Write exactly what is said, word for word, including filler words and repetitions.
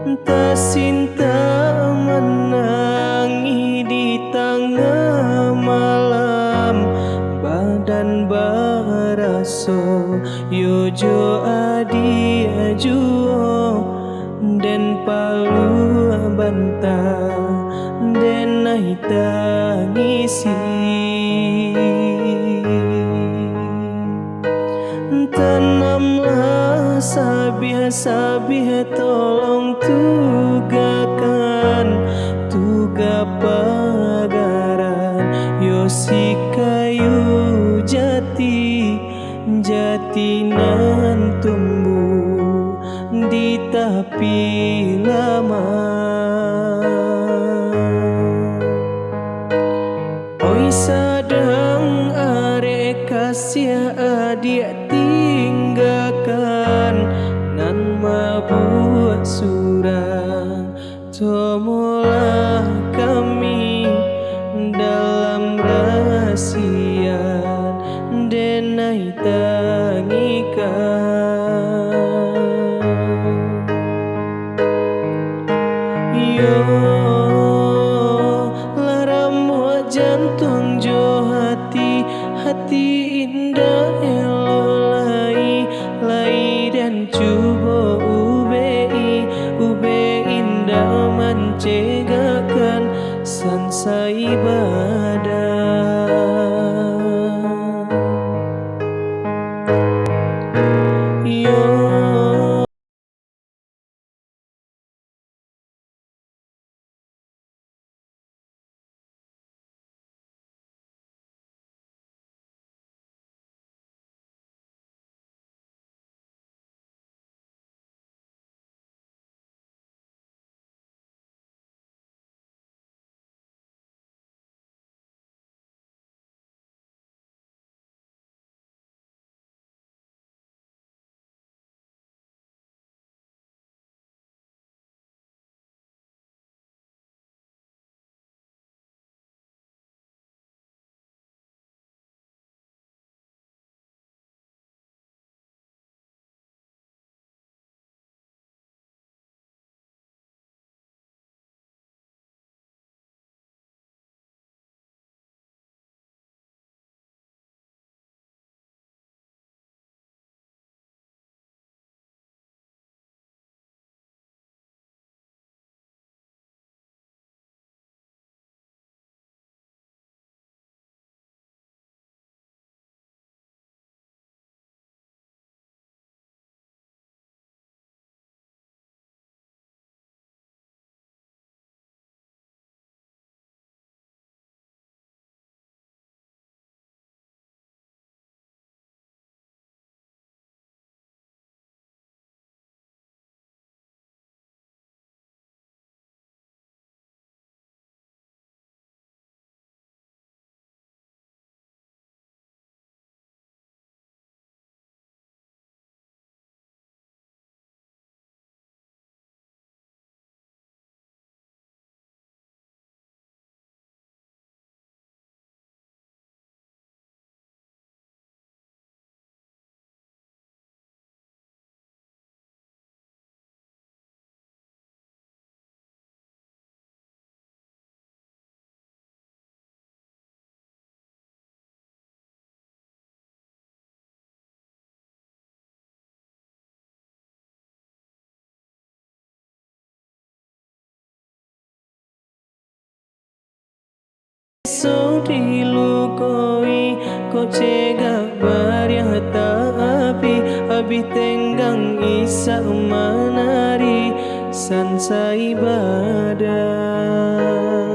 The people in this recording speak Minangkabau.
Tasinta manangih di tangah malam, badan baraso yo jo adiak juo, den paluah banta, denai tangisi. Tanamlah sabiah-sabiah, tolong tugakan, tugah pagaran, yo si kayu jati, jati nan tumbuh di tapi laman. Oi sadang arek kasiah adiak tinggakan, nan mabuak surang, tomolah kami dalam rahasian, denai tangikan. Yo, lah ramuak jantuang jo hati, hati indak elok lai, lai den cubo ubek-i, ubek indak mancegakkan sansai badan. Yo. Esok dilukoi, kok cegak bariah tak api, abih tenggang isak manari, sansai badan.